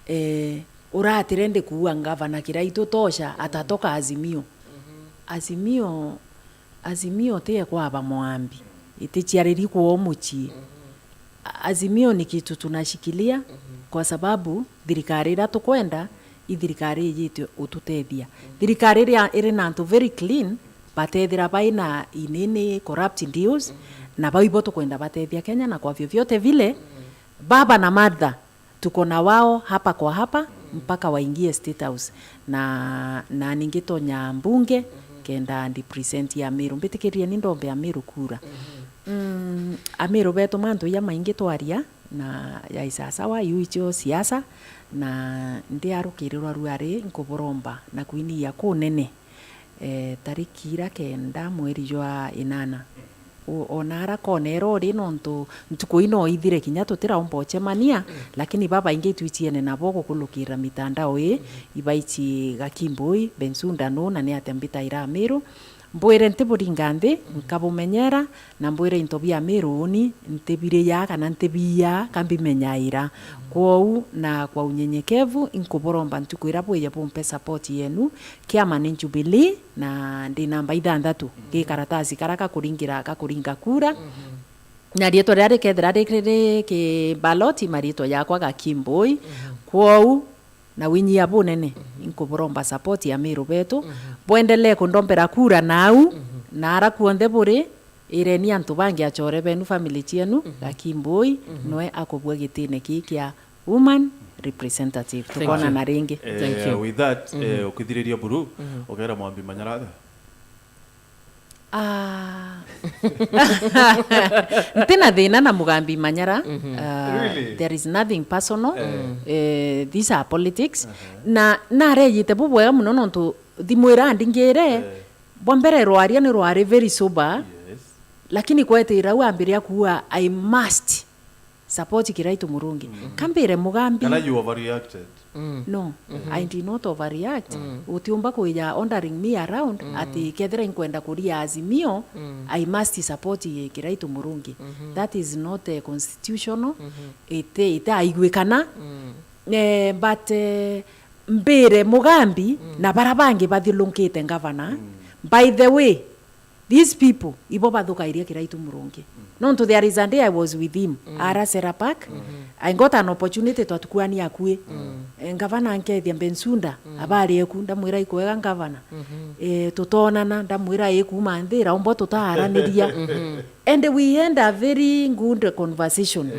eh, uratire ndi kuua ngavana Kiraitu tosha, atatoka Azimio. Mhm. Azimio Azimio ti ya kwaba Mwambi, iticiariri kwoo mucii. Mhm. A-, Azimio ni kitu tunashikilia, mhm, kwa sababu thirikari iria tukwenda i thirikari ijite ututethia. Mhm. Thirikari iria iri na antu very clean, batethira baina inini corrupt deals, mhm, na bau ibo tukwenda batethia Kenya, na kwa vyovyote vile, mhm, baba na mother tuko na wao hapa kwa hapa mpaka waingie State House. Na, na ningitonya mbunge kenda ndi present ya Meru. Mbitikirie ni ndombe ya Meru kura. Mm, Ameru betu mantu ya maingi twaria na ya isasawa, iu icio siasa, na ndi arukirirwa ruari nkuburomba na kwiniya kunene. Eh, tariki ira kenda mweri jwa inana. O-, ona ara konera uri nontu ntuku ino ithire kinya tutiraumba ucemania, mm, lakini babaingi itwiciene nabo gukulukira mitandao ii, mm, ibaici Gakimbui, Bensunda nu, na ni atia mbitaira Amiru. Mbwire ntiburinga nthi, mm, nkabumenyera, na mbwire into bia Amiru uni ntibiriya kana ntibiya, ka mbimenyaira. Mm. Kwou na kwa unyenyekevu, inkuburomba ntuku ira bwije bumpe support yenu, kiama ni Jubilee, na ndi namba ithanthatu, mhm, gi karatasi kara gakuringira, gakuringa kura. Mhm. Na riitwa riria rikethira riri ki ballot, mariitwa jakwa Gakimbui. Mhm. Kwou, na winyia bunene, mhm, inkuburomba support ya Amiru betu. Mhm. Bwendelee kundombera kura nau, mhm, na ara kuonthe buri, ireni antu bangi acore benu, family cienu, mhm, Gakimbui, mhm, noe akubua gitine kii kia woman representative. Thank you. Tukonana ringi. Eh, thank you. With that, mhm, eh, ukithiriria buru, mhm, ukera Mwambi Manyara atia? Ah. Ntina thina na Mugambi Manyara. Mhm. Ah, really? There is nothing personal. Eh. Eh, these are politics. Aha. Na narejite bubwega muno nontu thimu irandingire, eh, bwa mbere rwaria ni rwari very sober. Yes. Lakini kwetira au ambiria kuua, "I must support Kiraitu Murungi." Mhm. Kambire Mugambi. Kana you overreacted? Mm. No, mhm, I did not overreact. Mm. Utiumba kuija ordering me around, mm, ati kethira inkwenda kuria Azimio, mm, I must support Kiraitu Murungi. Mhm. That is not, eh, constitutional. Mhm. Ite, ite aiguikana. Mm. Eh, but, eh, mbire Mugambi, mm, na bara bangi bathiurunkite ngavana, mm, By the way, these people, ibo bathukairie Kiraitu Murungi. Nontu there is a day I was with him, ara Sera Park. I got an opportunity twatukwania akui. Eh, ngavana ankethia Bensouda, abari eku, ndamwira, "Ikwega ngavana." Eh, tutonana, ndamwira, "Ikuuma nthi, raumbo tutaaraniria." And we had a very good conversation.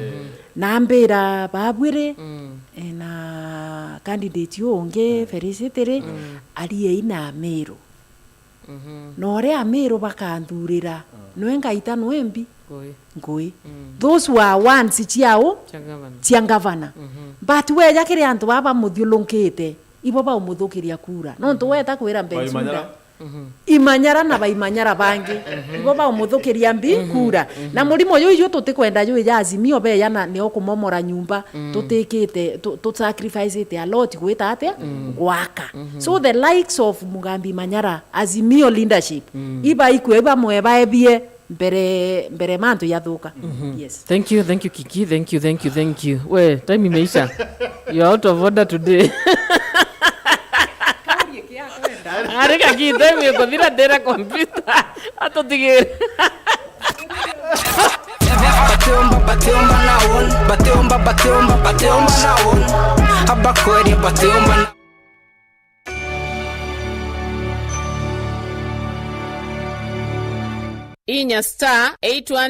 Na ambira, "Babwire, eh, na candidate uu ungi, Felicity ri, ariei na Amiru." Na uria Amiru bakanthurira, nwe ngaita nwe mbi? Ngui. Ngui. Those were wants ciao, cia ngavana. Cia ngavana. But weja kiri antu baa bamuthiurunkite, ibo baumuthukiria kura. Nontu weta kwira Bensouda, Baimanyara. Imanyara na Baimanyara bangi, ibo baumuthukiria mbi kura. Na murimo juju tutikwenda juija Azimio beja na nio kumomora nyumba, tutikite, tu, tu sacrifice-ite a lot gwita atia? Gwaka. So the likes of Mugambi Manyara, Azimio leadership, ibaikue, ibamwe baebie mbere, mbere mantu yathuka. Yes. Thank you, thank you, Kiki. Thank you, thank you, thank you. We, time imeisha. You are out of order today. Ari Kiki, time ikuthira ndira computer. Atutigire. Batiomba, batiomba na one. Batiomba, batiomba, batiomba na one. Haba kweli batiomba na Inya star eight one